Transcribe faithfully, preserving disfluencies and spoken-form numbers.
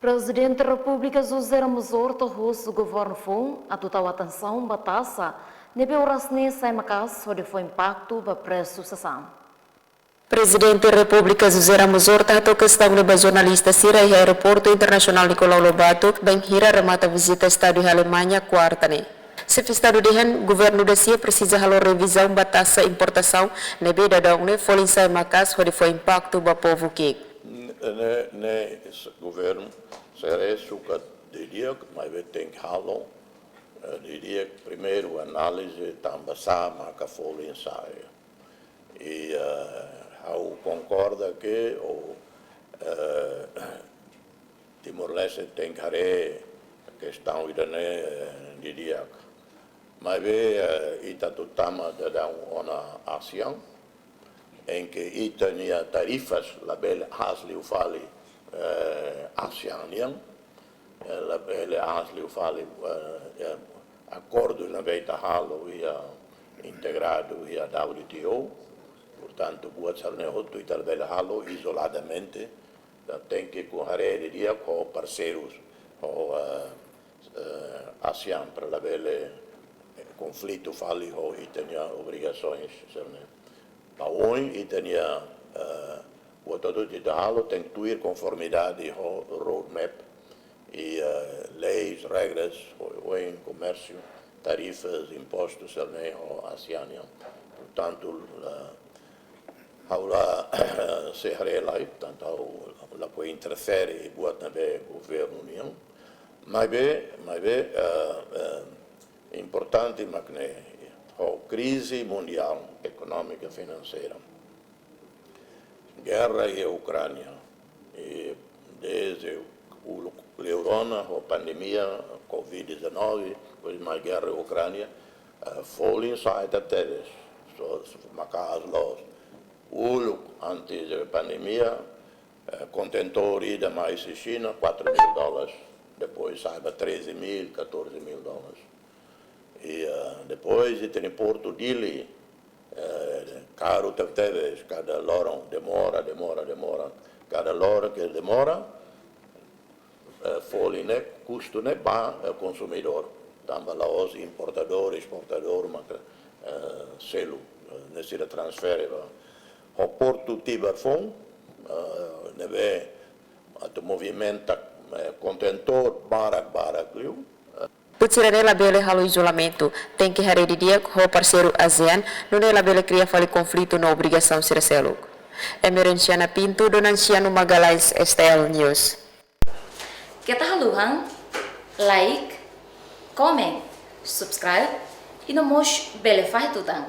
Prezidente Repúblika José Ramos Horta husu governu foun atu tau atensaun ba taxa ne'ebé oras ne'e sai maka'as hodi fó impaktu ba presu sasán. Prezidente Repúblika José Ramos Horta hato'o kestaun ne'e ba jornalista sira iha Aeroportu Internasionál Nicolau Lobato, bainhira remata vizita Estadu iha Alemaña, kuarta ne'e. Xefe Estadu dehan governu da-sia presiza halo revizaun ba taxa importasaun ne'ebé daudaun ne'e folin sai maka'as hodi fó impaktu ba povu ki'ik. Ne'e, ne'e, governu sira sukat di'ak, maibé tenke halo, eh, di'ak primeiru análize tanba sá maka folin sai. I, eh, ha'u konkorda ke o, eh, Timor-Leste tenke haree kestaun ida-ne'e, eh, di'ak. Maibé, eh, ita atu tama daudaun ona ASEAN, em que ita-nia tarifas labele aas liu fali, eh, ASEAN nian, eh, labele aas liu fali, eh, eh, akordu ne'ebé ita halo iha integradu iha W T O. Portantu, buat sira-ne'e hotu ita labele halo izoladamente, ita tenke haree di'ak ho parseirus, ho, eh, eh, ASEAN para labele, eh, konflitu fali ho ita-nia obrigasoens sira-ne'e. Ba oin ita-nia, eh, buat hotu ita halo tenke tuir konformidade ho roadmap i, eh, leis, regras, ho, ho komérsiu, tarifas, impostus, sira-ne'e ho ASEAN nian. Portantu, eh, ha'u la sei haree lai, portantu ha'u la, la poi interfere buat ne'ebé governu nian. Maibé, maibé, eh, eh, importante mak ne'e, ho krize mundiál ekonómika finanseira, gerra iha Ukránia, i dezde uluk liu ona ho pandemia covid dezanove, depois mai gerra Ukránia, eh, folin sai tebes, so, so maka'as loos. Uluk antes de pandemia, eh, kontentór ida mai husi Xina, quatro mil dólares, depois sai ba treze mil, catorze mil dólares. I, eh, depois ita-nia portu Dili, eh, karu tebetebes, kada loron demora, demora, demora. Kada loron ke demora, eh, folin ne'e, kustu ne'e ba, eh, konsumidór. Tanba la'ós importadór, esportadór maka, eh, selu, eh, ne'e sira transfere ba. Ho portu Tibar foun, eh, ne'ebé atu movimenta, eh, kontentór barak-barak liu, eh, Buat sira-ne'e labele halo izolamentu, tenke haree didi'ak ho parseiru ASEAN, nune'e labele kria fali konflitu no obrigasaun sira seluk. Emerenciana Pinto, Donanciano Magalhães, S T L News. Keta haluha like, comment, subscribe, i no mós bele fahe tutan.